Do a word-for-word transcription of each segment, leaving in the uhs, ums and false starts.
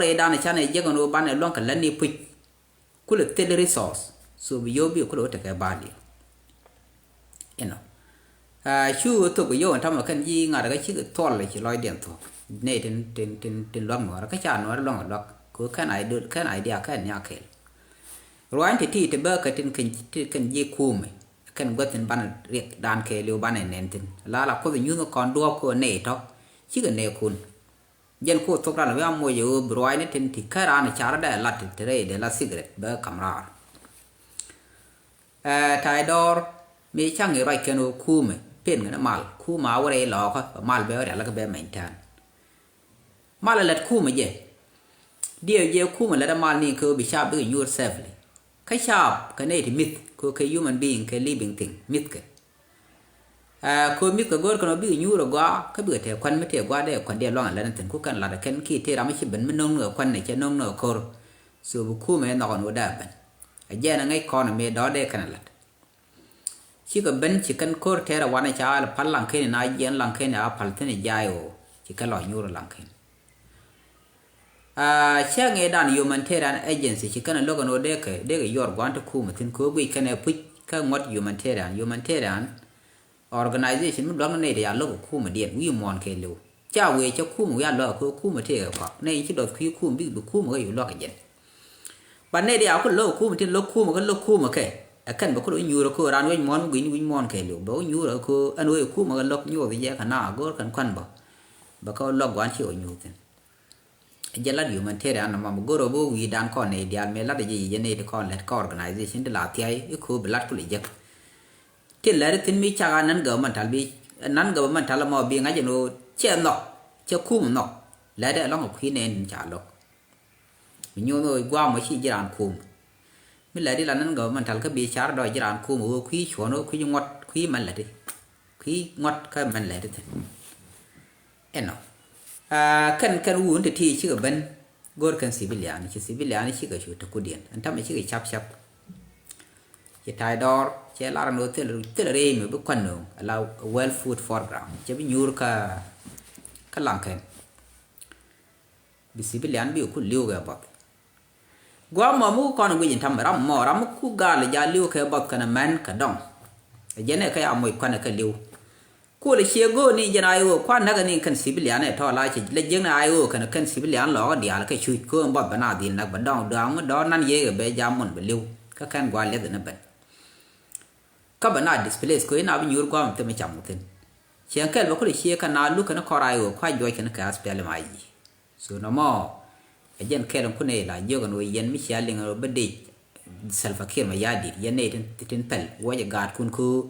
rɛy dan canɛ jek ɛn ɣöö banɛ luäŋ kɛ lät ni puc. Kulɛ thil resource. So bi yio̱w bi kulɛ wä tekɛ value. Inɔ. Cu thok bi yio̱w ɛn tamɛ kɛn ji̱ ŋa̱t kä cikɛ thuɔl ci lɔcdiɛn thuɔ̱k. Nɛy tin, tin, tin, tin luäk nuɔɔrä kä ca nuɔɔrä luäŋ ɛ luäk. Kɛ kɛn idea, kɛn idea kɛn nhiak kɛɛl. Ruany ti ti ti bä kɛ tin kɛn, tin kɛn ji̱ kumɛ. Kɛn guäth tin banɛ riɛk dan kɛɛliw banɛ nɛn thin. La la Kuoth nyuth kɔn duɔ̱ɔ̱p kɛ nɛy tɔ̱. Cikɛ nɛy kun. Jɛn ku thok ran wi̱i̱ amoc ɛ ɣöö bi ruaacni tin ti kä raan car dee lat ti rɛy dee la cigarette bɛ kam raar. Ɛ, ta̱a̱ dɔɔr mi caŋ i̱ ruac kɛn ɣöö kumɛ pen ŋäni mal kumɛ a wä rɛy lɔɔkä bɛ mal bɛ wä rial kä bɛ mɛny tɛn. Mal ɛ lät kumɛ jɛ. Diɛw jɛ kumɛ lät ɛ mal ni kɛ ɣöö bi caap bikɛ nyuur safely. Kä caap kɛ nɛy ti mi̱th kɛ ɣöö kɛ human being kɛ living thing mi̱thkɛ. Ɛ, kɛ ɣöö mi̱thkɛ go̱o̱r kɛn ɣöö bikɛ nyuur ɛ gɔaa kä bikɛ tɛɛ kuan mi tëë gɔaa dee kuan diɛ luaŋ ɛ lät ni thi̱n ku kɛn lat ɛ kɛn ki tëë ram mi ci ben mi no̱ŋ ni ɛ kuan ni cɛ no̱ŋ ni ɛ ko̱r. So bi kumɛ nhɔk ɛn ɣöö dee ben. Ɛ jɛn ɛ ŋäc kɔn ɛ mëë dɔ̱ɔ̱r dee kɛn ɛ lat. Cikɛ ben ci kɛn ko̱r tɛɛr ɛ wanɛ ca al pal laŋ kɛn ina jiɛn laŋ kɛn a pal thi̱n ɛ jaay ɣöö ci kɛn lɔ nyuur laŋ kɛn. Aa, cäŋ ëëdan humanitarian agency ci kɛn a lo̱k ɛn ɣöö dee kɛ, dee kɛ yuɔr gua̱n ti kumɛ thi̱n kɛ ɣöö guic kɛn ɛ puc kä ŋuɔ̱t humanitarian, humanitarian organization mi luäk ni nɛy ti ya lo̱k ɛ kumɛ diɛn wi̱i̱ muɔ̱ɔ̱n kɛɛliw. Ca wëë cä kumɛ wi̱i̱ a lo̱k ɛ kɛ ɣöö kumɛ tëëkɛ kɔak nɛy ci dɔth kui̱ kumɛ bik bi kumɛ kä yuk luäk ɛ jɛn. Ba nɛy diaal ku lo̱k kumɛ tin lo̱k kumɛ kä lo̱k kumɛ kɛ. Ɛ kɛn bɛ ku lo̱k nyuurä ko̱ raan wec muɔ̱ɔ̱n mi gui̱cni wi̱c muɔ̱ɔ̱n kɛɛliw bɛ wä nyuurä ko̱ ɛn wec kumɛ kɛ lo̱k nyuuth jɛ kɛ na go̱o̱r kɛn kuan bä. Bɛ kä lo̱k gua̱n ci wä nyuuth thi̱n. Jɛ lat humanitarian nɔmɔ mi go̱o̱r wä bä wi̱i̱dan kɔn nɛy diaal mëë lat jɛ yic jɛ nɛy ti kɔn lät kä organization ti la thiay i̱ ko̱ bi lat ku lɛ jek. Tin lät thi̱n mi cak a non governmental bi, non governmental mɔ bi ŋa̱c ɛn ɣöö cɛ nhɔk cɛ kumɛ nhɔk. Lät ɛ lɔ̱ŋ ɛ kui̱ nɛn ca lo̱k. Mi nyuɔ̱n ɣöö gua̱a̱m ɣöö ci ji̱ raan kum. Mi lɛt i̱ la nän governmental kä bi car dɔɔc ji̱ raan kum ɣöö kui̱ cuɔ̱n ɣöö kui̱ ŋuɔ̱t kui̱ mɛn lɛt i̱. Kui̱ ŋuɔ̱t kä mɛn lɛt i̱ thi̱n. Ɛnɔ. Aa, kɛn, kɛn wun ti ti cikɛ ben go̱r kɛn civilian, ci civilian cikɛ cu te kudiɛn. Ɛn tamɛ cikɛ cap cap. Ci ta̱a̱ dɔɔr, cɛ lar ɛn ɣöö thil, thil rɛy mi bi kuan nööŋ, ala well food program. Cɛ bi nyuur kä, kä laŋ kɛn. Bi civilian bi ku li̱w kɛ buɔth. Gua̱a̱th mɔ mi ku kɔn guic in ta̱mɛ ram mɔ ram mi ku gal ja li̱w kɛ buɔth kɛnɛ mɛn kɛ dɔŋ. Ɛ jɛn ɛ kɛ ya moc kuanɛ kɛ li̱w. Kuɔl cie go̱o̱ni jɛn a i̱ ɣöö kuan näk ni kɛn civilian ɛ tɔ̱ la ci lɛ jiäkni a i̱ ɣöö kɛn kɛn civilian lɔɔk diaal kɛ cuc köön buɔth bɛ na dhil näk bɛ dɔŋ dua̱a̱ŋ mi dɔ̱r nan yiëë kɛ bɛ jam mun bɛ li̱w. Kä kɛn gua̱a̱th liɛth ni ben. Kä bɛ na displace kö i̱ na bi nyuur gua̱a̱th mi thimɛ cam wä thi̱n. Ciɛŋ kɛl bɛ kulɛ cie kɛn na luk kɛn kɔr a i̱ ɣöö kua̱c juɔc kɛn kɛ aspiɛl ma yic. So nɔmɔ ɛ jɛn kɛl in kun ɛ la jiök ɛn ɣöö yɛn mi cia liŋ ɛn ɣöö bä dec Salva Kiir Mayardit yɛn nɛy tin, tin pɛl wuɔcɛ gaatkun köö.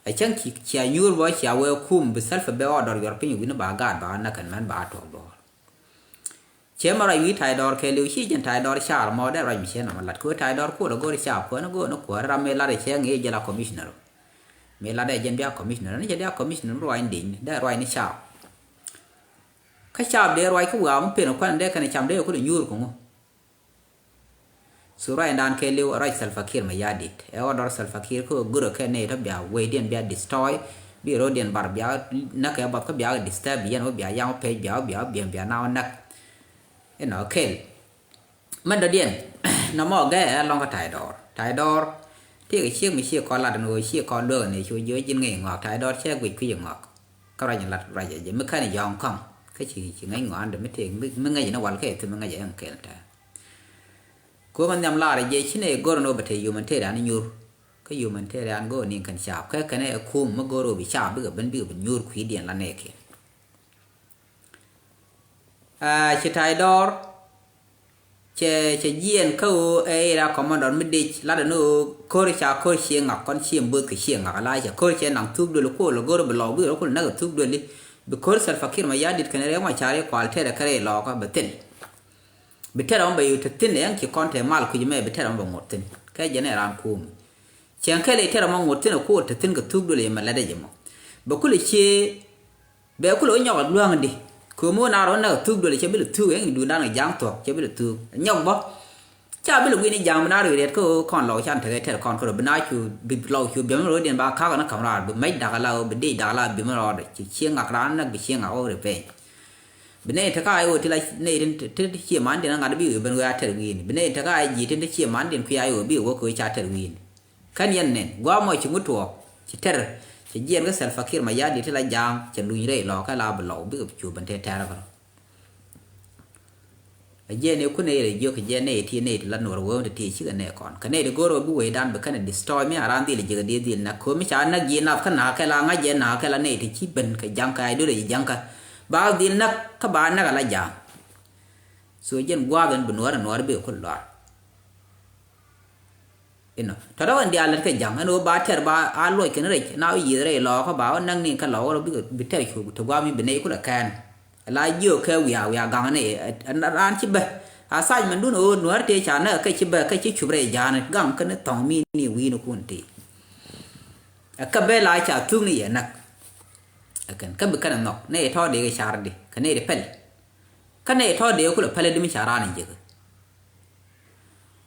Ɛ cäŋ ci, cia nyuur bä cia wee kum bi Salva bɛ ɣɔɔ dɔr yuɔr piny wi̱ni ba gaat ba näk kɛn mɛn ba tuɔɔk duɔɔr. Ciɛ mɛ ruac wi̱i̱ ta̱a̱ dɔɔr kɛɛliw ci jɛn ta̱a̱ dɔɔr caar mɔ dee ruac mi ciɛ nɔmɔ lat köö ta̱a̱ dɔɔr kuɔl ɛ go̱o̱r caar kuɔn ɛ go̱o̱r ni kuɔɔr ram mëë lat ɛ ciɛ ŋi̱i̱c jɛ la commissioner. Mëë lat ɛ jɛn bia commissioner ni jɛ bia commissioner mi ruac ni dec ni dee ruac ni caar. Kä caap dee ruac kä wiaa mi pen kuan dee kɛn cam dee kulɛ nyuur kuŋu. Su ruac dan kɛɛliw ruac Salva Kiir Mayardit ɛ ɣɔt dɔr Salva Kiir kä gurɛ kɛ nɛy tɔ bia wecdiɛn bia destroy. Bi ro̱diɛn bar bia näk kɛ buɔth kä bia disturb yɛn wä bia yaŋ wä pec bia wä bia wä biɛm bia na wä näk. Inɔ kɛl. Mɛn dɔ̱diɛn nɔmɔ gɛ ɛ lɔ̱ŋ kä ta̱a̱ dɔɔr ta̱a̱ dɔɔr. Tëëkɛ ciek mi ciek kɔn lat ni ɣöö ciek kɔn lueek ni cu jiö ji̱n ŋäc ŋɔak ta̱a̱ dɔɔr cɛ guic kui̱c ŋɔak. Kä ruac in lat ruac ɛ jɛ mi kän in yɔ̱ɔ̱ŋ kɔ̱ŋ kä ci ci ŋäc ŋɔak in dee mi tëëk mi ŋäc in wal kɛ thim mi ŋäc ɛ ɛŋ kɛl tɛɛ. Kuäär mi nhiam lar ɛ jɛ ci nɛ go̱r in ɣöö bɛ te humanitarian in nyuur. Kä humanitarian go̱o̱r ni kɛn caap kä kɛn ɛ kum mi go̱r ɣöö bi caap bikɛ ben bikɛ bi nyuur kui̱diɛn la nɛɛkiɛn. Aa, ci ta̱a̱ dɔɔr. Cɛ, cɛ jiɛn kä ɣöö ɛ ira commandor mi dec lat ɛn ɣöö ko̱r ca ko̱r cie ŋak kɔn cie mböth kɛ cie ŋak ala cɛ ko̱r cɛ naŋ thuk duëli kuɔl ɛ go̱r bi lɔw bi rɔ kul näk ɛ thuk duëli. Bi ko̱r Salva Kiir Mayardit kɛnɛ Riek Machar i̱ kual tɛrɛ kɛ rɛy lɔɔkä bi thil. Bi tɛrɛ mɔ bɛ yo̱ te thi̱n ɛn ci kɔn te mal kui̱c mɛ bi tɛrɛ mɔ bɛ ŋot thi̱n kɛ jɛn ɛ raan kuum. Cɛn kɛl i̱ tɛrɛ mɔ ŋot thi̱n ɛ kuɔl te thi̱n kɛ thuk duëli yɛ mɛ lat ɛ jɛ mɔ. Bɛ kul cie Bɛ kulɛ wä nyɔk a luäŋ di. Kɛ ɣöö mi wä na rɔ näk a thuk duël cɛ bi lɛ thuk ɛn duundan kɛ ja̱a̱ŋ thuɔ̱k cɛ bi lɛ thuk. Nyɔk bä. Ca bi lɛ gui̱n i̱ ja̱a̱ŋ bi na rɔ riɛt kä ɣöö kɔn lɔ can tekɛ tɛr kɔn kä rɔ bi na cu bi lɔ cu biɛm rɔ diɛn ba ka̱k ni ka̱m raar bi mɛc dak ala ɣöö bi dec dak ala bi mi rɔɔdɛ ci cieŋ ŋak raan näk bi cieŋ ŋak ɣöö revenge. Bi nɛy te ka a i̱ ɣöö ti la nɛy tin te, te, te cie man tin ŋa̱t bi ɣöö ben ɣöö a tɛr wi̱i̱ni. Bi nɛy te ka a i̱ ji̱ tin te cie man tin kui̱ a i̱ ɣöö bi ɣöö wä kɛ ɣöö ca tɛr wi̱i̱ni. Kän yɛn nɛn gua̱a̱ mɔ ci ŋut tuɔɔk ci tɛr, ci jiɛn kä Salva Kiir Mayardit ti la ja̱a̱ŋ, ci luny rɛy lɔɔkä la bi lɔw bikɛ cu ben te tɛr kärɔ. A jiɛn i̱ kun nɛy rɛy jiök kɛ jiɛn nɛy ti nɛy ti la nuɔr wee ti ti cikɛ nɛy kɔn. Kɛ nɛy ti go̱r ɣöö bi wecdan bi kɛn a destroy mi a raan dhil ji̱ kɛ di dhil näk. Ko̱ mi ca näk ji̱ nap kä na̱k kɛ la ŋa̱c jɛ na̱k kɛ la nɛy ti ci ben kɛ ja̱ŋ kɛ a idol ji̱ ja̱ŋ kä. Ba dhil näk kä ba näk a la ja̱a̱ŋ. So jiɛn gua̱a̱th ɛn bi nuɔr a nuɔr bi kul luaar. Inɔ tɔ̱tɔ̱ ɛn diaal lät kɛ ja̱ŋ ɛn ɣöö ba tɛr ba a luɔc kɛn rɛc na wä yiëth rɛy lɔɔkä ba wä näk ni kä lɔɔkä rɔ bikɛ bi tɛr cu ti gua̱a̱m in bi nɛy kulɛ kɛɛn. La jiök kɛ wiaa wiaa gaŋ ni ɛ, ɛ, raan ci bä. A thac mɛn dun ɣöö nuäär tëë ca näk kɛ ci bä kɛ ci cup rɛy ja̱a̱n gaŋ kɛn thɔŋ mi ni wi̱i̱ni kun ti. Ɛ kä bɛ la ca thuk ni yɛ näk. Ɛ kɛn kä bi kɛn ɛ nhɔk ni ɛ tɔ̱ dee kɛ car di kɛ ni di pɛl. Kä nɛy tɔ̱ dee kulɛ pälɛ di mi ca raan in jiäkä.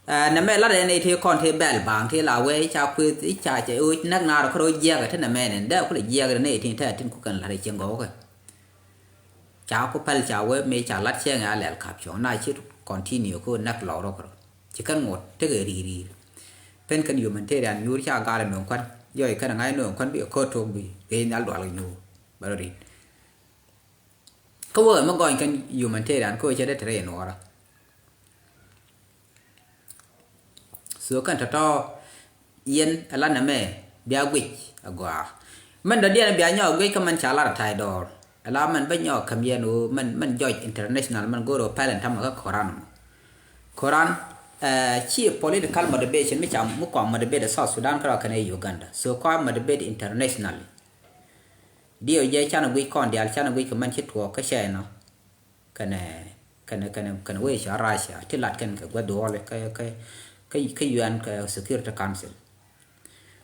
Ɛ, nɛmɛ lat ɛn nɛy tëë kɔn tëë bɛl baaŋ tëë la wee ca kuëth i̱ ca cɛ ɣöö näk naar kärɔ̱ jiɛɛkɛ ti nɛmɛ nɛn dee kulɛ jiɛɛkɛ nɛy tin tɛɛ tin kukɛn la̱t ɛ cieŋ gɔwkɛ. Ca ku päl ca wee mëë ca la̱t cieŋɛ a lɛl ka̱p cuɔ̱ŋ na ci continue kä näk lɔk rɔ kärɔ̱. Ci kɛn ŋot tekɛ ri̱i̱r ri̱i̱r. Pen kɛn humanitarian nyuur ca gal ɛ nööŋ kuan. Yɔc kɛn ɛ ŋa̱c nööŋ kuan bikɛ ko̱r tok bi ɣëë nhial dual kɛ nyuur. Bɛ rɔ ri̱t. Kä wä mi gɔny kɛn humanitarian kä wä cɛ dee te rɛy nuɔɔrä. So kɛn tɔ̱tɔ̱ yɛn ala nɛmɛ bia guic a gɔaa. Mɛn dɔ̱diɛn bia nyɔk guic kä mɛn ca lar a ta̱y dɔɔr ala mɛn bä nyɔk käm yɛn wä mɛn, mɛn judge international mɛn go̱r wä pɛl in tamɛ kä koran mɔ. Koran, eh, ci political motivation mi ca mi kua motivate South Sudan kärɔa kɛnɛ Uganda. So kua motivate international. Diɛw jɛ canɛ guic kɔn diaal canɛ guic kɛ mɛn ci tuɔɔk kä China. Kɛnɛ, kɛnɛ, kɛnɛ, kɛnɛ wec ca Russia ti lat kɛn kɛ gua̱th duɔɔli kä, kä, kä, kä U N kɛ Security Council.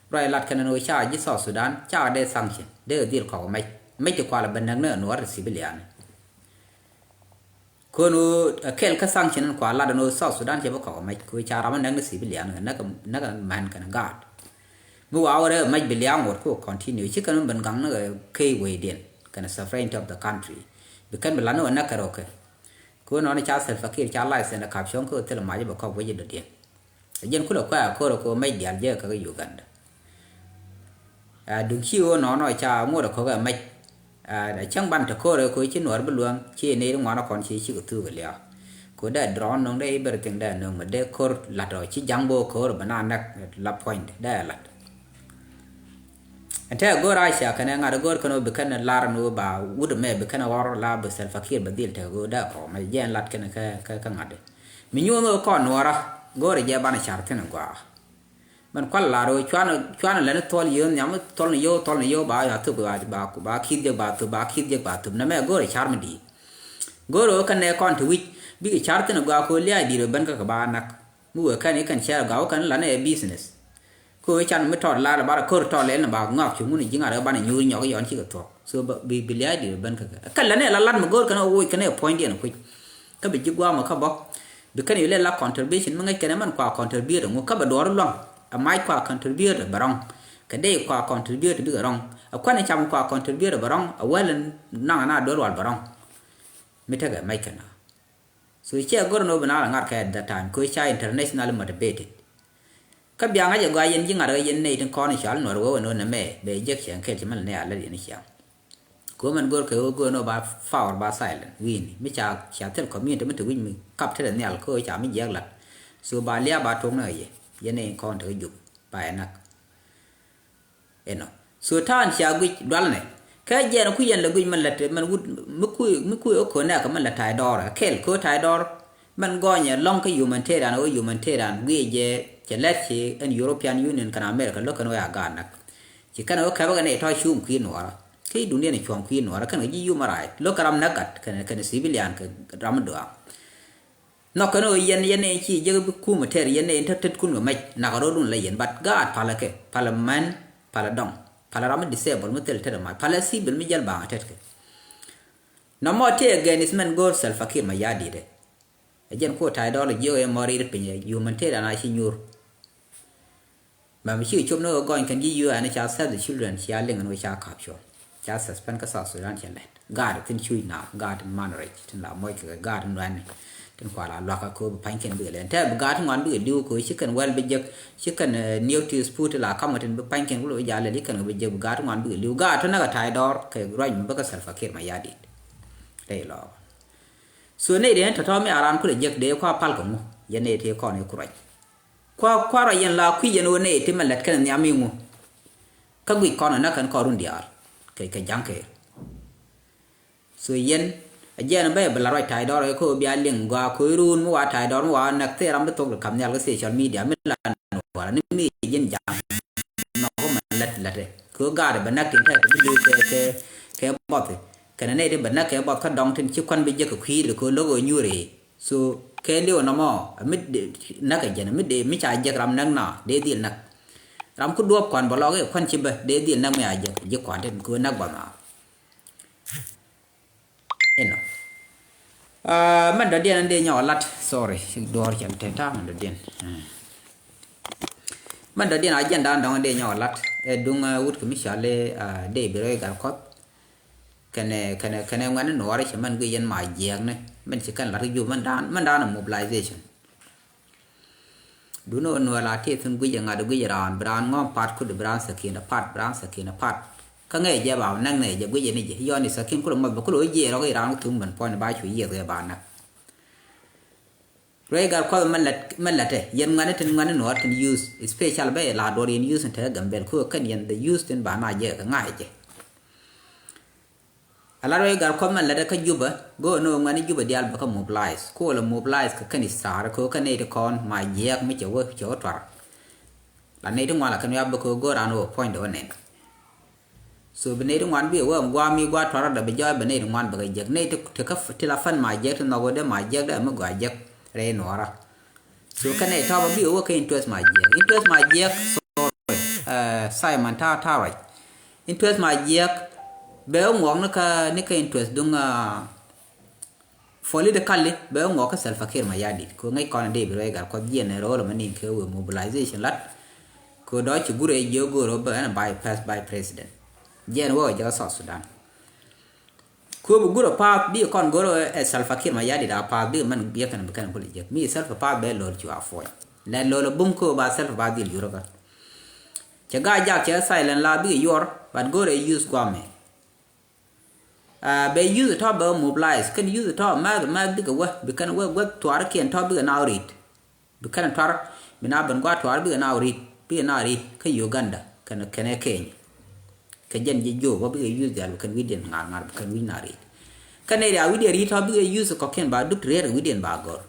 Ruac lat kɛnɛ ni wec ca ji̱ South Sudan ca dee sanction dee dhil kɔk mɛc mɛc ti kual bɛ näk ni nuɔr ti civilian. Kön ɣöö ɛ kɛl kä sanction in kua lat ɛn ɣöö South Sudan cɛ bi kɔk ɛ mɛc kɛ ɣöö ca ram ɛ näk ni civilian kɛ näk, näk ɛ män kɛnɛ gaat. Mi wa wä rɛ ɛ mɛc bi lia̱a̱ ŋot kɛ ɣöö continue ci kɛn mi ben gaŋ ni kɛ key wecdiɛn kɛnɛ sovereignty of the country. Bi kɛn bi lat ni wä näk kɛ rɔ̱ kɛ. Kɛ ɣöö nɔni ca Salva Kiir ca license ɛ kap cuɔ̱ŋ kɛ ɣöö thilɛ mac ɛ bɛ kɔk wec ɛ dɔ̱diɛn. Ɛ jɛn kulɛ kuɛ a ko̱r ɛ kɛ ɣöö mɛc diaal jɛ kɛ kä Uganda. Ɛ duŋ ci ɣöö nɔnɔ ca ŋot ɛ kɔk ɛ mɛc. Ɛ cäŋ ban te ko̱r ɛ kɛ ɣöö ci nuɔr bi luäŋ ci nɛy ri ŋuan ɛ kɔn ci cikɛ thuk ɛ lia̱a̱. Kɛ ɣöö dee drone nöŋ dee everything dee nöŋ mɛ dee ko̱r la̱t ɔ ci ja̱ŋ bo̱o̱ ko̱r ɛ bɛ na näk la puɔ̱nydɛ dee la̱t. Ɛn tɛɛ go̱o̱r Russia kɛnɛ ŋa̱t go̱o̱r kɛn ɣöö bi kɛn lar ni ɣöö ba wut ɛmɛ bi kɛn ɣɔr la bi Salva Kiir bɛ dhil tek ɣöö dee kɔk mɛ jɛ ɛn lat kɛn kä, kä, kä ŋa̱t. Mi nyuɔ̱n ɣöö kɔn nuɔra go̱o̱r jɛ banɛ car thi̱n gɔaa. Mɛn kual lar ɣöö cuan, cuan lɛn thuɔl yio̱o̱n nhiam thuɔl ni yio̱w thuɔl ni yio̱w ba ya thop ba, ba, ba ki̱th jek ba thop ba ki̱th jek ba thop nɛmɛ go̱o̱r car mi di̱i̱t. Go̱o̱r ɣöö kɛn nɛ kɔn ti wi̱c bikɛ car thi̱n gɔaa ko̱ lia̱a̱ di̱i̱t ɣöö ben kä kɛ ba nak. Mi wee kɛn i̱ kɛn cɛɛr gɔaa wä kɛn lan ɛ business. Kɛ ɣöö can mi tɔt lar ba rɔ ko̱r tɔt lɛl ni ba ŋɔak cuŋ wun ji̱ ŋa̱t ɣä banɛ nyuur nyɔk i̱ yɔn cikɛ thuɔ̱k. So bi, bi lia̱a̱ di̱i̱t ben kä kɛ. Kä lɛn ɛ la lat mi go̱o̱r kɛn ɛ woc kɛn ɛ puɔ̱nydiɛn kui̱c. Kä bi ji̱ gua̱a̱mɔ kä bä. Bi kɛn yɛ lɛ la contribution mi ŋäc kɛn ɛ mɛn kua contribute ŋu kä bɛ duɔ̱ɔ̱r luaŋ. Ɛ mac kua contribute bɛ rɔ̱ŋ. Kɛ dee kua contribute bikɛ rɔ̱ŋ. Ɛ kuan ɛ cam kua contribute bɛ rɔ̱ŋ. Ɛ wäl naŋ ɛ na duɔ̱ɔ̱r wal bɛ rɔ̱ŋ. Mi tekɛ mac kɛn ɛ. So ciɛ go̱r ni wä bi na la ŋa̱t kɛ at that time kɛ ca international motivated. Kä bia ŋa̱c ɛ gɔaa yɛn ji̱ ŋa̱t ɣä yɛn nɛy tin kɔn i̱ cal nuɔr wee wä ni wä nɛmɛ bɛ jek ciɛŋ kɛl ci mɛn nɛ a lät yɛn i̱ ciaŋ. Kɛ wä mɛn go̱r kɛ wä go̱r ni wä ba power ba silent wi̱i̱ni mi ca, ca thil community mi te wi̱c mi kap tetdɛ nhial kä ca mi jiɛk lat. So ba lia̱a̱ ba tok ni ɣä yɛ yɛn nɛy kɔn te kä jup ba yɛ nak. Inɔ. So ta̱a̱n cia guic dualnɛ. Kɛ jɛn ku yɛn lɛ guic mɛn lät mɛn wut mi kui̱ mi kui̱ ɛ ko̱n nɛɛk mɛn lɛ ta̱y dɔɔr ɛ kɛl ko̱ ta̱y dɔɔr. Mɛn gɔɔnyɛ lɔ̱ŋ kä humanitarian ɛ wä humanitarian guic jɛ cɛ lɛt ci ɛn European Union kɛn America lo̱k kɛn wä a gaat näk. Ci kɛn wä kɛpɛ kɛn ɛ tɔ̱ cuŋ kui̱ nuɔɔrä. Kä i̱ duŋdiɛn ɛ cuɔ̱ŋ kui̱ nuɔɔrä kɛn kɛ ji̱ human right lo̱k kɛ ram näk gat kɛn kɛn civilian kɛ ram mi duaam. Nhɔk kɛn ɣöö yɛn, yɛn ɛn ci jek bi kumɛ tɛr yɛn ɛn tet tet kun kɛ mɛc nak rɔɔdun la yɛn, but gaat palɛ kɛ, palɛ mɛn, palɛ dɔŋ, palɛ ram mi disable mi thil tet mac, palɛ civil mi jäl baŋ tet kɛ. Nɔmɔ tëë against mɛn go̱o̱r Salva Kiir Mayardit ɛ. Ɛ jɛn kuɔ ta̱y dɔɔl jiök ɛ mɔ ri̱t piny ɛ humanitarian a ci nyuur. Mɛm ci cop ni ɣöö gɔny kɛn ji̱ U N ca save the children cia liŋ ɛn ɣöö ca kap cuɔ̱ŋ. Ca suspend kä South Sudan cɛ lɛt. Gaat tin cuc na, gaat tin man rɛc, tin la moc kɛ gaat tin nuɛni. Tin kua la luakä kɛ bi pa̱ny kɛn bikɛ lɛn. Tɛ bi gaat tin ŋuan bikɛ li̱w kɛ ci kɛn wɛl bi jek, ci kɛn, eh, new teaspoon ti la kam kɛ tin bi pa̱ny kɛn kulo bi jal lɛl ci kɛn kɛ bi jek bi gaat tin ŋuan bikɛ li̱w. Gaat tin näk a ta̱y dɔɔr kɛ ruac mi bä kä Salva Kiir Mayardit. Rɛy lɔɔk. So nɛy dee tɔ̱tɔ̱ mi a raan kulɛ jek dee kua pal kɛ ŋu. Yɛn nɛy tëë kɔn i̱ ku ruac. Kua, kua ruac yɛn la kui̱ yɛn wä nɛy ti mɛ lɛt kɛn nhiam i̱ ŋu. Kä guic kɔn ɛ näk kɛn kɔn run diaal. Kɛ, kɛ ja̱ŋ kɛ. So yɛn, a jiɛn bɛ bɛ la ruac ta̱y dɔr kɛ kɔ bia liŋ gɔaa kɔ i̱ run mi wa ta̱y dɔr mi wa näk thil ram bi thok di kam nhial kä social media mi la nuɔɔr ni mi ji̱n ja̱ŋ. Nhɔk mɛ lät lätɛ kɛ ɣöö gaat bɛ näk tin tɛth bi lo̱o̱c kɛ, kɛ, kɛ buɔth. Kɛnɛ nɛy ti bɛ näk kɛ buɔth kä dɔŋ tin ci kuan bi jek kɛ kui̱i̱r kɛ ɣöö lo̱k ɣöö nyuur i̱. So kɛ li̱w nɔmɔ mi näk kɛ jɛn mi dee mi ca jek ram näk na dee dhil näk. Ram ku duɔ̱ɔ̱p kuan bɛ lɔk i̱ kuan ci bä dee dhil näk mi a jek ji̱ kuan tin kɛ ɣöö näk buɔth na. Inɔ. Ah, mɛn dɔ̱diɛn an dee nyɔk lat. Sorry, ci duɔ̱ɔ̱r cɛn te ta̱a̱ mɛn dɔ̱diɛn. Ah. Mɛn dɔ̱diɛn a jiɛn da̱a̱n dɔ̱ŋ an dee nyɔk lat. Ɛ duŋ, ah, wut kɛ mi cɔal i̱, ah, dee bi rɔy gat kuɔth. Kɛnɛ, kɛnɛ, kɛnɛ ŋuɛn ni nuɔɔri cɛ mɛn gui yɛn ma jiɛɛkni. Mɛn ci kɛn lat kä jup mɛn da̱a̱n, mɛn da̱a̱n ɛ mobilization. Duundɛ ɣöö nuɔɔr la tëë thi̱n gui̱c ɛ ŋa̱t ɛ gui̱c ɛ raan bi raan ŋɔ̱ɔ̱m pat kut bi raan thäkin ɛ pat bi raan thäkin ɛ pat. Kä ŋäc jɛ ba näk nɛy jɛ gui̱c ɛ ni jɛ yɔn i̱ thäkin kulɛ ŋɔth bɛ kulɛ wä jiɛɛr rɔ̱k i̱ raan kä thuŋ ben puɔ̱ny ba cu yiëth ɛ ba näk. Ruɛy gat kuɔth mɛ lät, mɛ lätɛ yɛn ŋuɛ̈ni tin ŋuɛ̈ni nuɔɔr tin youth, especially bɛ la duɔr yɛn youth in te Gambel ku kɛn yɛn the youth tin ba na jɛ kɛ ŋa̱c jɛ. A lat wec gat kuɔth mɛn lätdɛ kä Jubɛ go̱o̱r ni ɣöö ŋuɛ̈ni Jubɛ diaal bɛ kä mobilize. Ku ɣöö lɛ mobilize kɛ kɛn i̱ thaar kɛ ɣöö kɛn nɛy ti kɔn ma jiɛɛk mi cɛ wä, cɛ wä tuar. La nɛy ti ŋuan la kɛn wiak bä kɛ ɣöö go̱o̱r raan ɣöö puɔ̱nydɛ wä nɛn. So bi nɛy ti ŋuan bi ɣöö ɛn gua̱a̱ mi gua̱a̱ tuar rɔ̱dɛ bi jɔɔc bɛ nɛy ti ŋuan bɛ kɛ jiɛk. Nɛy ti, ti kä ti la fɛn ma jiɛɛk ti nhɔk ɣöö dee ma jiɛɛk dee mi gɔaa jiɛk rɛy nuɔɔra. So kɛn nɛy tɔ̱ bä bi ɣöö wä kä interest ma jiɛɛk. Interest ma jiɛɛk, sorry, eh, Simon ta̱a̱ ta̱a̱ ruac. Interest ma jiɛɛk bɛ wä ŋuɔk ni kä, ni kä interest duŋ, ah, politically bɛ wä ŋuɔk kä Salva Kiir Mayardit. Kɛ ɣöö ŋäc kɔn dee bi ruɛy gat kuɔth jiɛn ɛ ro̱o̱l mɛ ni̱n kɛ wëë mobilization lat. Kɛ ɣöö dɔ̱c ci gurɛ jiök go̱o̱r ɣöö bä ɛn vice pres-, vice president. Jiɛn wä ɛ jɛ kä South Sudan. Kɛ ɣöö bi gurɛ path bikɛ kɔn go̱r ɛ Salva Kiir Mayardit a path bikɛ mɛn biɛk kɛn bi kɛn kulɛ jiäk. Mi Salva path bɛ lo̱r cu a puɔ̱ny. Lɛ lo̱r ɛ bum kɛ ɣöö ba Salva ba dhil yur kä. Cɛ ga̱a̱c jak cɛ silent la bikɛ yuɔr, but go̱r ɛ youth guamɛ. Ah, bɛ youth tɔ̱ bɛ mobilize, kɛn youth tɔ̱ mɛth, mɛth bikɛ wä, bi kɛn wä, wä tuaarkiɛn tɔ̱ bikɛ na rit. Bi kɛn tuar, bi na ben gua̱a̱th tuar bikɛ na rit, bikɛ na rit kä Uganda kɛn, kɛn ɛ Kenya. Kɛ jɛn ji̱ Jo̱o̱k bä bikɛ yuth diaal bi kɛn wi̱cdiɛn ŋa̱r ŋa̱r bi kɛn wi̱c na rit. Kɛn ɛ riaak wi̱cdiɛn rit tɔ̱ bikɛ yuth kɔ̱kiɛn ba duk ti rɛɛr wi̱cdiɛn ba gɔ̱r.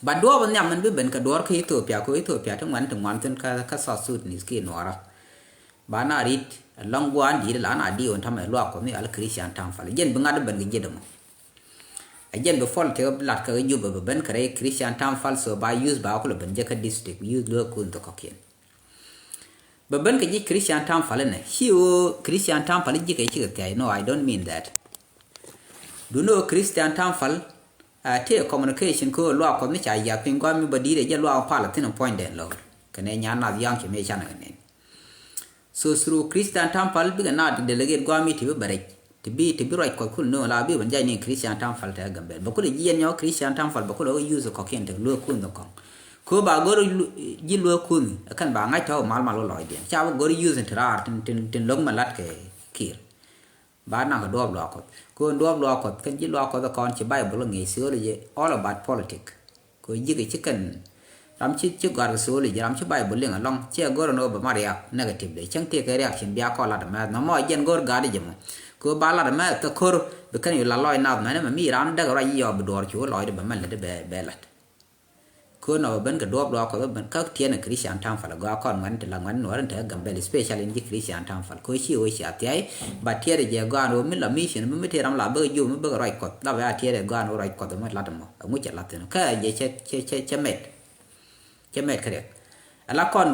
Ba duɔɔp nhiam min bi ben kɛ duɔɔr kä Ethiopia kɛ Ethiopia ti ŋuan ti ŋuan thi̱n kä, kä South Sudanese kiɛ nuɔɔrä. Ba na rit ɛlɔ̱ŋ gua̱a̱n di̱i̱t la na di̱i̱t wän ta̱mɛ luaak kuɔth ni al Christian Temple. Jɛn bi ŋa̱t ben kɛ jiɛt ɛmɔ. Ɛ jɛn bi politik lat kɛ Jubɛ bɛ ben kɛ rɛy Christian Temple, so ba youth ba kulɛ ben jɛ kä district, youth luäk kun thok kɔ̱kiɛn. Bɛ ben kɛ ji̱ Christian Temple inɛ, ci ɣöö Christian Temple ji̱ kɛ cikɛ thia̱c, no, I don't mean that. Duundɛ ɣöö Christian Temple, ah, tëë communication kɛ ɣöö luaak kuɔth mi ca yiath piny gua̱a̱th mi bä di̱i̱t ɛ jɛ luaak pal a thi̱n ɛ puɔ̱nydɛ lo̱r. Kɛnɛ nyan nath ya̱ŋ ci mëë canɛ kɛ nɛn. So through Christian Temple bikɛ na delegate gua̱a̱th mi ti bi bɛ rɛc. Ti bi, ti bi ruac kuɔth kul no̱o̱ŋ la bi ben jay ni Christian Temple te Gambel. Bɛ kul jiɛn nyɔ Christian Temple bɛ kul use kɔ̱kiɛn te luek kun the kɔŋ. Ko ba gor lu-, ji̱ luek kun kɛn ba ŋa̱c tɔ̱ mal mal wä lɔcdiɛn. Ca bä gor use ti raar tin, tin, tin lo̱k mɛ lat kɛ Kiir. Ba naŋ kɛ duɔɔp luaak kuɔth. Ko duɔɔp luaak kuɔth kɛn ji̱ luaak kuɔth kɔn ci Bible ŋi̱i̱c theology all about politic. Kɛ ji̱ kɛ ci kɛn ram ci, ci gɔ̱a̱r kɛ theology, ram ci Bible liŋ ɛlɔ̱ŋ, ciɛ go̱r ɛn ɣöö bɛ ma riak negatively. Cäŋ tëëkɛ reaction bia kɔn lat ɛmɛ. Nhɔmɔ jɛn go̱r gaat jɛ mɔ. Kɛ ɣöö ba lat ɛmɛ thɛ ko̱r bi kɛn yu la lɔc nath mɛn ɛmɛ mi ran däk ruac i̱ yɔɔk bi duɔɔr cu wä lɔcdɛ bɛ mɛn lätdɛ bɛ, bɛ lat. Kɛ ɣöö nɔ bɛ ben kɛ duɔɔp luaak kuɔth bɛ ben kä tiɛn ɛ Christian Temple gɔaa kɔn ŋuɛn ti la ŋuɛn nuɔɔr in te Gambel especially in ji̱ Christian Temple. Kɛ ɣöö ci ɣöö cia thia̱a̱c ba tiɛɛr jɛ gɔaa ɛn ɣöö mi la mission mi, mi tëë ram la bäkɛ jiök mi bäkɛ ruac kuɔth la bɛ a tiɛɛr ɛ gɔaa ɛn ɣöö ruac kuɔth ɛmɛ lat ɛmɔ. Ɛŋu cɛ lath thi̱n kä jɛ cɛ, cɛ, cɛ, cɛ mɛt. Cɛ mɛt kä riɛk. Ala kɔn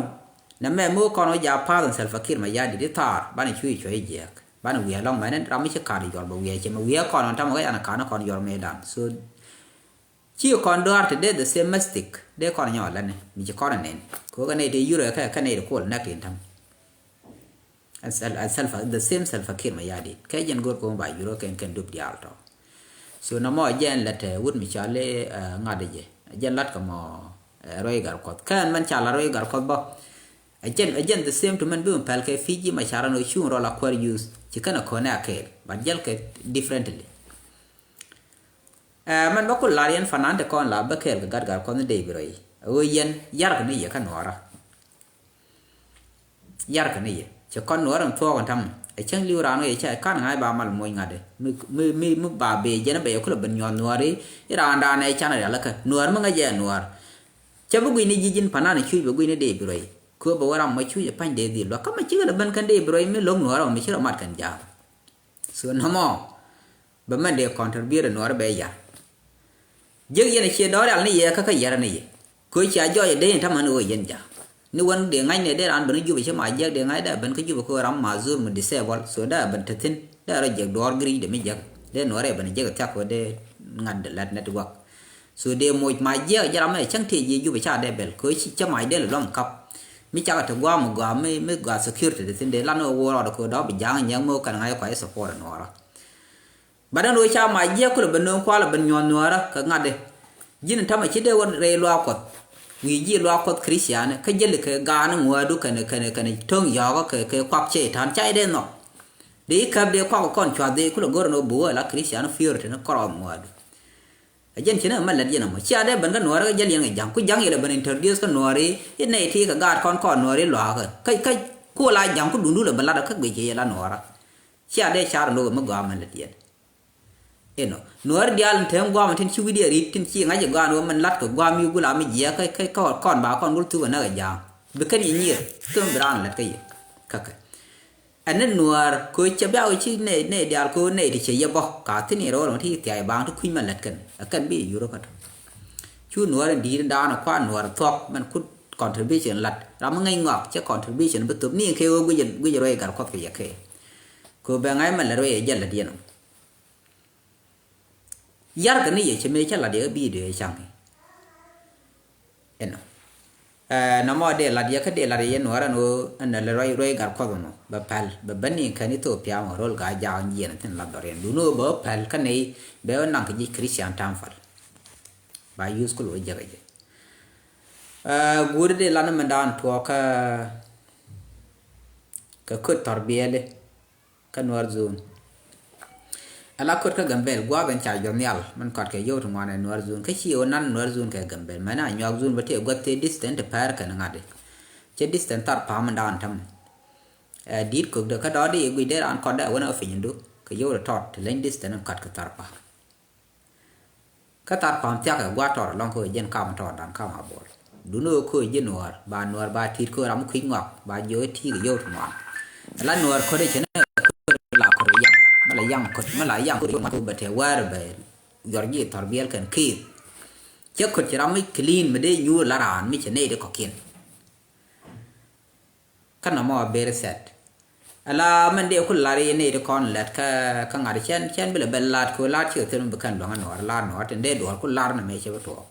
nɛ mɛ mi wä kɔn wä jaak path in Salva Kiir Mayardit i̱ thaar banɛ cuc cuɔ̱c i̱ jiɛɛk. Banɛ wi̱i̱ ɛlɔ̱ŋ mɛn in ram mi ci ka̱a̱t i̱ jɔl bɛ wi̱i̱ cɛ mɛ wi̱i̱ ɛ kɔn ɔn tamɛ wä yan ka̱a̱n kɔn jɔl mëëdan. So ci kɔn dɔ̱a̱r ti dee the same mistake dee kɔn nyɔk lɛn mi ci kɔn ɛ nɛn. Kɛ wä kɛ nɛy ti yurɛ kɛ kɛ nɛy ti kuɔl nɛk tin ta̱ŋ. Ɛ Sal- ɛ Salva, the same Salva Kiir Mayardit. Kɛ jɛn go̱r kɔn ba yurä kɛn kɛn dup diaal tɔ. So nɔmɔ jɛn lät, eh, wut mi cɔal i̱, eh, ŋa̱t jɛ. Jɛn lät kɛ mɔ, eh, Ruai Gatkuɔth. Kɛn mɛn ca la Ruai Gatkuɔth bä. Ɛ jɛn, ɛ jɛn the same to mɛn bi mi pɛl kɛ Fiji ma ca rɔ nɔ cuŋ rɔ la kuäär youth. Ci kɛn ɛ kɔn ɛ a kɛɛl. But jɛl kɛ differently. Eh, mɛn bä ku lar yɛn fanan te kɔn la bä kɛɛl kɛ gat gat kɔn dee bi rɔ yi. Ɛ ɣöö yɛn yarkɛ ni yɛ kä nuɔɔrä. Yarkɛ ni yɛ. Cɛ kɔn nuɔɔr in thuɔɔk in tam. Ɛ cäŋ li̱w raan ɣöö yɛ ca kan ŋa̱c ba mal moc ŋa̱t. Mi, mi, mi, mi ba bee jɛn bɛ yɛ kulɛ ben nyuɔth nuɔɔr i̱, i̱ raan daan ɛ can rial kä. Nuɔɔr mi ŋäc ɛ nuɔɔr. Cɛ bi gui̱ni ji̱ ji̱n panan cuc bɛ gui̱ni dee bi rɔy. Kö bɛ wä ram ma cuc ɛ pa̱ny dee dhil luak. Kä ma cikɛ lɛ ben kɛn dee bi rɔy mi lo̱k nuɔɔr ɛ mi ci rɔ mat kɛn ja̱a̱m. So nɔmɔ. Bɛ mɛn dee contribute nuɔɔr bɛ yar. Jek yɛn a cie dɔɔr yal ni yɛ kä kä yɛr ni yɛ. Kö cia jɔɔc a dee in tamɛ ni ɣöö yɛn ja̱a̱m. Ni wän dee ŋa̱c ni dee raan ben ni Jubɛ ci ma jiɛk dee ŋa̱c dee ben kä Jubɛ kö ram ma zur mi disable. So dee ben te thi̱n dee rɔ jiɛk duɔɔr giric dee mi jiɛk. Dee nuɔɔr ɛ ben jiɛk thiak kö dee ŋa̱t dee lat network. So dee moc ma jiɛk jɛ ram ɛ cäŋ tëë jiɛ Jubɛ ca dee bɛl kö ci cä mac dee lɛ luɔm kap. Mi cakɛ te gua̱a̱m mi gua̱a̱m mi, mi gua̱a̱ security te thi̱n dee lan ɣöö wä rɔɔdɛ kö dɔ̱ bi ja̱a̱ŋ nyɛk mi wä kɛn ŋa̱c kua i̱ support nuɔɔrä. But ɛn ɣöö ca mac jiɛk kulɛ ben nööŋ kualɛ ben nyuɔ̱th nuɔɔrä kɛ ŋa̱tdɛ. Ji̱n tamɛ ci dee wä rɛy luaak Kuɔth. Wi̱i̱ ji̱ luaak Kuɔth Christian kä jäli kɛ ga̱a̱n ŋuäädu kɛn, kɛn, kɛn to̱ŋ yɔ̱ɔ̱kä kɛ, kɛ kuak cɛy-tan ca i̱ dee nhɔk. Dee i̱ käp dee kuak kɔn cua̱th dee kulɛ go̱r ɛn ɣöö bi wä la Christian purity ni kɔrɔɔth ŋuäädu. Ɛ jɛn ci ni mɛ lät yɛn ɛmɔ. Cia dee ben kä nuɔɔrä kä jäl yɛn kɛ ja̱ŋ. Ku ja̱ŋ yɛ lɛ ben introduce kä nuɔɔri i̱ nɛy ti kɛ gaat kɔn kɔn nuɔɔri luakä. Kä, kä ku la ja̱ŋ ku dundu lɛ ben lat kä guic kɛ yɛ la nuɔɔrä. Cia dee car lo̱k ɛmɛ gɔaa mɛ lät yɛn. Inɔ. Nuɔɔri diaal in te gua̱a̱m tin ci wi̱cdiɛ ri̱t tin ci ŋa̱c ɛ gɔaa ni wä mɛn lat kɛ gua̱a̱m mi gula mi jiɛk kä, kä, kä kɔn ba kɔn gul thuk ɛ näk ɛ ja̱a̱ŋ. Bi kɛn yɛ nyier. Thom bi raan lät kä yɛ. Kä kɛ. Ɛn ni nuäär kɛ ɣöö cɛ bia ɣöö ci nɛy, nɛy diaal kɛ ɣöö nɛy ti cɛ yɛ bä ka thi̱n i̱ rɔɔd ɣöö ti thia̱a̱c baaŋ ti kui̱c mɛn lät kɛn ɛ kɛn bi yur kä tɔ. Cu nuäär in di̱i̱t in daanɔ kua̱r nuäär thuɔ̱k mɛn kut contribution lat ram mi ŋäc ŋɔak cɛ contribution bi thop ni in kɛ ɣöö guic, guic ruɛy gat kuɔth kɛ yɛ kɛ. Kɛ ɣöö bɛ ŋa̱c mɛn lät ruɛy ɛ jɛ lät yɛn ɔ. Yarkɛ ni yɛ cɛ mëë cä lat yɛ kä bidio yɛ caŋ. Ɛnɔ. Ɛ, nɔmɔ dee lat yɛ kä dee lat yɛ nuɔrɛ ni ɣöö ɛn lɛ ruac, ruac gat kuɔth mɔ bɛ päl bɛ bäni kɛn Ethiopia mɔ rol gaa jaak jiɛn thi̱n lat dhɔriɛn duni ɣöö bɛ wä päl kä nɛy bɛ wä naŋ kɛ ji̱ Christian Temple. Ba use kul wä jɛk ɛ jɛ. Ɛ, guuri dee lat ni mɛn daan tuɔɔk kä, kä köt thɔr biɛli. Kä Nuäär zone. Ala kot kä Gambel gua̱a̱th in ca jɔth nhial min kɔt kɛ yio̱w ti ŋuan ɛ Nuäär zone kä ci ɣöö nan Nuäär zone kɛ Gambel mɛn a nyuak zone bä tëë gua̱th tëë distance ti pɛr kɛn ŋa̱t. Cɛ distance thar pa̱a̱m in da̱a̱n täm. Ɛ di̱t kökdä kä dɔɔdi i̱ guic dee raan kɔtdä ɛ wän ɛ piny indu kɛ yio̱w ti tɔt ti leny distance in kɔt kɛ thar pa̱a̱m. Kä thar pa̱a̱m thia̱k ɛ gua̱a̱th tɔɔr ɛlɔ̱ŋ kä ɣöö jɛn kam tɔɔr da̱ŋ kam a bol. Duni ɣöö köö ji̱ nuäär ba nuäär ba ti̱i̱t köö ram mi kui̱c ŋɔak ba jiök i̱ ti̱i̱k ɛ yio̱w ti ŋuan. Ala nuäär köt i̱ cɛ ni köt la köt i̱ yam mi la yam köt mi la yam köt i̱ ŋuan köö bɛ tɛ wäär bɛ yuɔr ji̱ thɔr biɛl kɛn ki̱i̱th. Cɛ köt ci ram mi clean mi dee nyuur la raan mi cɛ nɛy di kɔ̱kiɛn. Kä nɔmɔ a very sad. Ala mɛn dee ku lar i̱ nɛy ti kɔn lɛt kä, kä ŋa̱t cɛn, cɛn bi lɛ ben lat ku lar cikɛ thil mi bi kɛn luäŋ a nuɔɔr lar nuɔɔr tin dee duɔɔr ku lar ni mɛ cɛ bi tuɔɔk.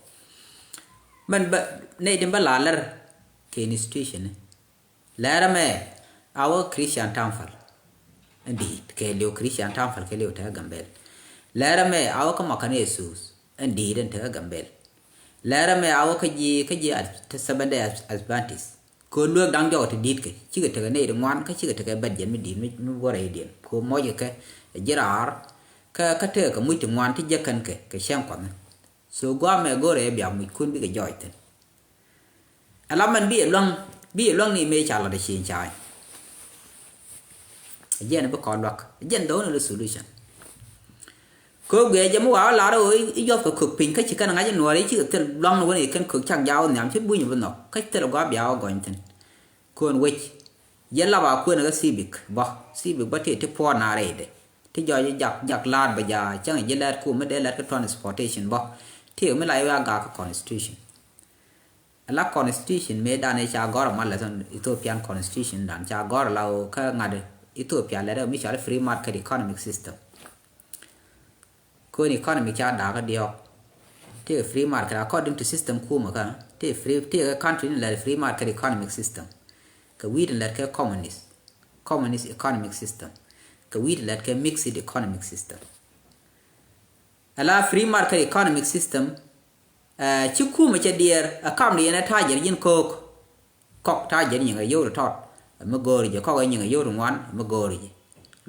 Mɛn bä nɛy tin bä lar lɛr kɛ institution ni. Lɛr mɛ a wä Christian Temple. Ɛn di̱i̱t kɛ liw Christian Temple kɛ liw te Gambel. Lɛr mɛ a wä kä Makan Yesus. Ɛn di̱i̱t ɛn te Gambel. Lɛr mɛ a wä kä ji̱, kä ji̱ Ad-, te Seventh Day Ad-, Adventist. Kɛ luek da̱ŋ jɔk ti di̱t kɛ cikɛ tekɛ nɛy ti ŋuan kä cikɛ tekɛ bɛt jɛn mi di̱t mi, mi wä rɛydiɛn kɛ mɔc kɛ kɛ ji̱ raar. Kä, kä tekɛ kɛ muc ti ŋuan ti jek kɛn kɛ kɛ cäŋ kuɔth ni. So guamɛ go̱rɛ bia muc kun bikɛ jɔɔc thi̱n. Ala mɛn bi ɛ luaŋ, bi ɛ luaŋ ni mëë ca lat ɛ cieŋ ca̱a̱ny. Ɛ jɛn bi kɔn luak ɛ jɛn dhɔw ni resolution. Kɛ ɣöö guiɛ jɛ mi wa̱a̱ lar ɣöö i̱ yuɔth kɛ kök piny kä ci kɛn ŋa̱c i̱ nuɔɔr i̱ cikɛ thil lua̱ŋ ni wen i̱ kɛn kök cak jaak wä nhiam ci buny i̱ bi nhɔk kä thil gɔaa bia wä gɔny thi̱n. Kön wec yɛ lap a kuën kä civic bä, civic bä ti ti puɔ̱ɔ̱r na rɛydɛ ti jɔc jak jak la̱a̱t bä ja̱a̱ cäŋ ji̱ lɛt kum mi dee lɛt kä transportation bä ti mi la i̱ wa gak kä constitution. Ala constitution mëë dan i̱ ca gɔr mal lɛ thon Ethiopian constitution dan ca gɔr la ɣöö kä ŋa̱t Ethiopia lɛ rɛ mi cɔal free market economic system. Kön economy ca da̱a̱k kä diɔ̱ɔ̱k. Tëëkɛ free market according to system kumä kä tëë free tëëkɛ country ni lɛr free market economic system. Kɛ wi̱i̱t ni lɛr kɛ communist. communist economic system. Kɛ wi̱i̱ ti lɛt kɛ mixed economic system. Ala free market economic system, ɛ, ci kumɛ cɛ diɛɛr, ɛ, kam ni yɛn ɛ ta̱a̱ jɛr ji̱n ko̱o̱k. Kɔk ta̱a̱ jɛr nyiŋ ɛ yio̱w ti tɔt, ɛ mi go̱o̱ri jɛ. Kɔk ɛ nyiŋ ɛ yio̱w ti ŋuan, ɛ mi go̱o̱ri jɛ.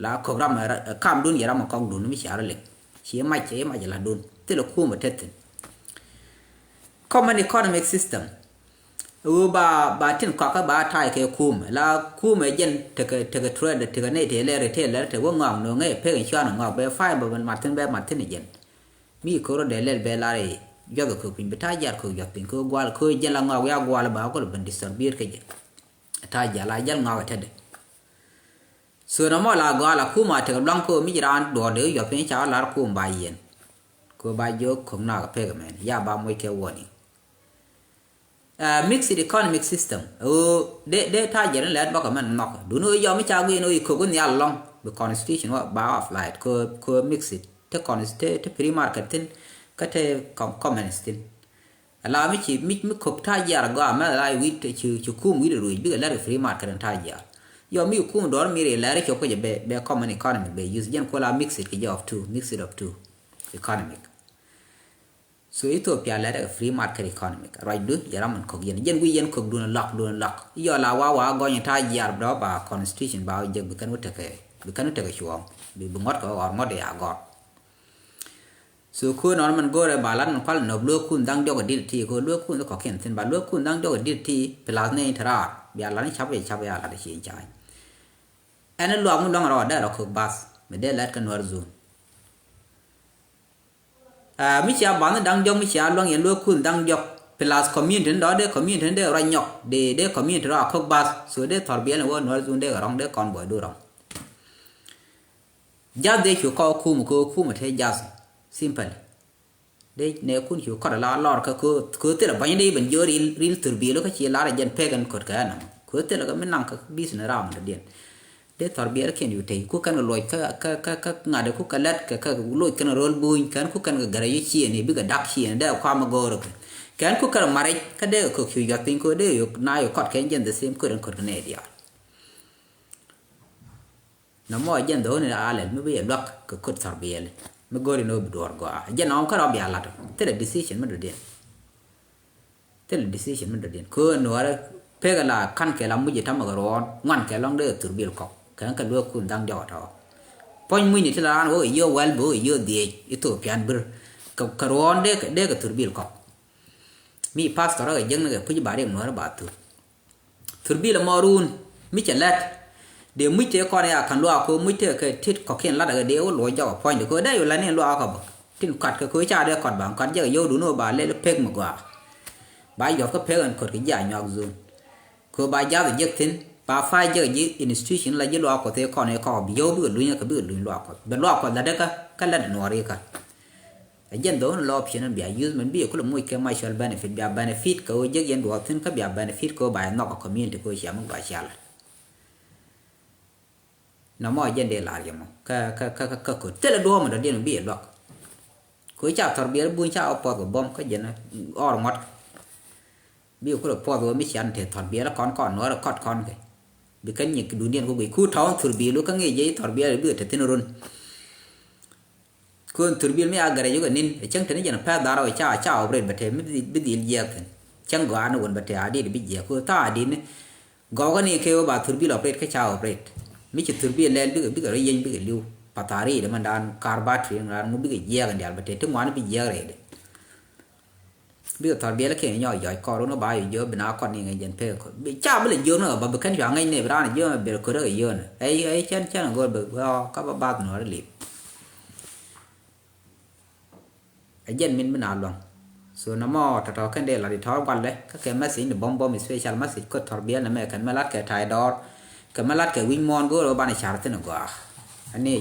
La ko̱k ram ɛ ra-, ɛ kamdun yɛ ram ɛ kɔkdun mi ca rɔ liŋ. Ci mac, ci mac ɛ la̱tdun. Thilɛ kumɛ te thi̱n. Common economic system. Ɣöö ba, ba tin kɔakä ba ta̱a̱ kɛ kumɛ. La kumɛ jɛn tekɛ, tekɛ trade, tekɛ nɛy tëë lɛr, tëë lɛr, tëë wä ŋɔak no̱o̱ŋ ɛ pek in cuanɛ ŋɔak bɛ fiber bɛ mat thi̱n, bɛ mat thi̱n jɛn. Mi ko̱r rɔ dee lɛl bɛ lar i̱ juɔth ɛ köök piny, bi ta̱a̱ jiar köök juɔth piny, köök gual, köök jɛl a ŋɔak wiak gual ba köl ben distributed kä jɛ. Ta̱a̱ jial a jɛl ŋɔak ɛ tetdɛ. So nɔmɔ la gɔaa la kumɛ a tekɛ luaŋ köök mi ci raan duɔɔr dee wä juɔth piny ca wä lar kumɛ ba yiɛn. Köök ba jiök köök nak ɛ pek ɛmɛn, ya ba moc kɛ warning. Ɛ, mixed economic system. Ɣöö dee, dee ta̱a̱ jɛn lɛt bäkɛ mɛn nhɔk. Duundɛ ɣöö yɔm mi ca guic ni ɣöö i̱ köök wä nhial ɛlɔ̱ŋ. Bi constitution wä ba apply. Köök, köök mixed. Te const-, te, te free market thi̱n. Kä te com-, communist thi̱n. Ala mi ci, mi, mi köök ta̱a̱ jiar gɔaa mɛ la wi̱i̱ te ci, ci kum wi̱i̱ ruec bikɛ lɛr kɛ free market in ta̱a̱ jiar. Yɔm mi kum duɔ̱ɔ̱r mi ri lɛr cop kä jɛ bɛ, bɛ common economy bɛ use. Jɛn kuɔ la mixed kɛ jɛ of two, mixed of two economic. So Ethiopia lɛt ɛ free market economic. Ruacdu yɛ ram min köök yɛn. Jɛn wi̱i̱ yɛn köök duun lɔk, duun lɔk. Yɔ la wa wa gɔny ta̱a̱ jiar dɔ ba constitution ba jek bi kɛn wä tekɛ, bi kɛn wä tekɛ cuɔ̱ɔ̱ŋ. Bi, bi ŋuɔ̱t kɛ ɣɔr ŋuɔ̱t ya gɔr. So köö nɔn min go̱o̱rɛ ba lat min kual nɔp lueekun dhaŋ diɔk a dit ti, köö lueekun kɔkiɛn thi̱n ba lueekun dhaŋ diɔk a dit ti, plus ni interaar. Bia lat ni cap, cap ya lat ci in ca̱a̱ny. Ɛn luak mi luaŋ rɔ dee rɔ köök bath mi dee lɛt kä Nuäär zone. Aa, mi cia bath ni da̱ŋ diɔ̱k, mi cia luäŋ yɛn lueekun da̱ŋ diɔ̱k. Plus community ni dɔ̱ dee community ni dee ruac nyɔk. Dee, dee community rɔ a kök bath. So dee thɔr biɛl ni wä Nuäär zone dee kɛ rɔ̱ŋ, dee kɔn buɔy du rɔ̱ŋ. Jath dee cu kɔk kum, kɛ kum te jath. Simple. Dee nɛ kun cu kɔt ala lɔr kä kö, kö thilɛ bäny dee ben jiö ril, ril thur biɛl kä ci lar jɛn pek ɛn köt kɛ ɛn. Kö thilɛ kɛ mi naŋ kɛ business ram dee diɛn. Dee thɔr biɛl kiɛn yu tey, ku kɛn kɛ luɔc kä, kä, kä, kä ŋa̱t ku kɛ lɛt kɛ, kä loc kɛn ro̱l buny, kɛn ku kɛn kɛ gɛrɛ yu ciëëni, bikɛ dak ciëëni, dee kuam go̱o̱r kɛ. Kɛn ku kɛn maric, kä dee kɛ kök cu yuɔth piny, kö dee yu na yu kɔt kɛn jɛn the same köt ɛn köt kɛ nɛy diaal. Nɔmɔ jɛn dhoni alɛl, mi bi yɛ luak kɛ köt thɔr biɛl, mi go̱o̱ri ni wä bi duɔr gɔaa. Jɛn ɔm kärɔ bia lat, thilɛ decision mi dɔ̱diɛn. Thilɛ decision mi dɔ̱diɛn. Kö nuɔrɛ pek la kan kɛ la muc itam kɛ ruɔ̱ɔ̱n, ŋuan kɛ lɔŋ dee thur bil kɔk. Kɛ kɛ luek kun dhaŋ diɔk tɔ. Puɔ̱ny mucni ti la raan wä kɛ yiö wɛl bi wä kɛ yiö dhiec Ethiopian bir. Kɛ, kɛ ruɔ̱ɔ̱n dee kɛ, dee kɛ thur bil kɔk. Mi pastor kɛ jiäkni kɛ puc ba riɛm nuɔrɛ ba thur. Thur bil ɛmɔ run, mi cɛ lɛt. Dee muc tëë kɔn ya ka̱n luaak kɛ muc tëë kɛ tit kɔkiɛn lat kɛ dee wä luɔc jɔk ɛ puɔ̱nydɛ kɛ dee yu lani luaak kɛ bä. Tin kat kɛ kɛ ca dee kɔt ba kat jɛ kɛ yio̱w duni wä ba lɛl pek mi gɔaa. Ba yɔth kä pek ɛn kɔt kɛ ji̱ a nyuak zon. Kɛ ba jath jek thin ba fa jek ji̱ institution la ji̱ luaak kɔth ëë kɔn ëë kɔk bi yio̱w bikɛ luny kɛ bikɛ luny luaak kɔth. Bɛ luaak kɔth la dee kä, kä lat nuɔɔri kä. Ɛ jɛn dhɔn la option bia use mɛn bi kulɛ muc kɛ mutual benefit, bia benefit kɛ wä jek yɛn duɔth thin kä bia benefit kɛ wä ba yɛ nhɔk ɛ community kɛ wä cia muk ba cia lat. Nɔmɔ jɛn dee lar yɛ mɔ kä, kä, kä, kä, kä köt thilɛ duɔ̱ɔ̱m dɔ̱diɛn bi yɛ luak. Kɛ ca thɔr biɛl buny ca wä puɔth kɛ buɔ̱m kä jɛn ɔr ŋuɔ̱t. Bi kulɛ puɔth wä mi cian te thɔr biɛl kɔn kɔn nuɔr kɔt kɔn kɛ. Bi kɛn nyik duundiɛn ku guic ku tɔ̱ɔ̱n thur biɛl wä kä ŋi̱i̱c jɛ i̱ thɔr biɛl bi kɛ te thin run. Kön thurbil mi a gɛrɛ yuk ɛ nin ɛ cäŋ teni jɛn pɛth dhar ɔ ca, ca operate bɛ te mi bi, bi dhil jiɛk thin. Cäŋ gɔaa ni wun bɛ te a dit bi jiɛk kö tha a dit ni. Gɔw kä ni kɛ wä ba thurbil operate kä ca operate. Mi ci thurbil lɛl bikɛ, bikɛ rɔ yieny bikɛ liw. Path a ri di mɛn daan kar battery ŋa̱r ŋu bikɛ jiɛk in dial bɛ te ti ŋuan bi jiɛk rɛy di. Bikɛ thɔr biɛl kɛn nyɔk jɔc kɔr wun bä ba yɔ jiö bi na kɔn ni ŋäc jɛn pek kɔ. Bi ca bi lɛ jiö ni ɣä bä bi kɛn cua ŋäc ni bi raan jiö bi rɛ kör ɣä jiö ni. Ɛ, ɛ, cɛn, cɛn ɣä go̱r bi ɣä kä bä bath nuɔr lip. Ɛ jɛn min bi na luaŋ. So nɔmɔ tɔ̱tɔ̱ kɛn dee lat itɔ̱ gualɛ kä kɛ message ni bɔm bɔm, special message kä thɔr biɛl ni mɛ kɛn mɛ lat kɛ tay dɔɔr. Kɛ mɛ lat kɛ wi̱c muɔ̱ɔ̱n go̱r ɣä banɛ car thin gɔaa. Ani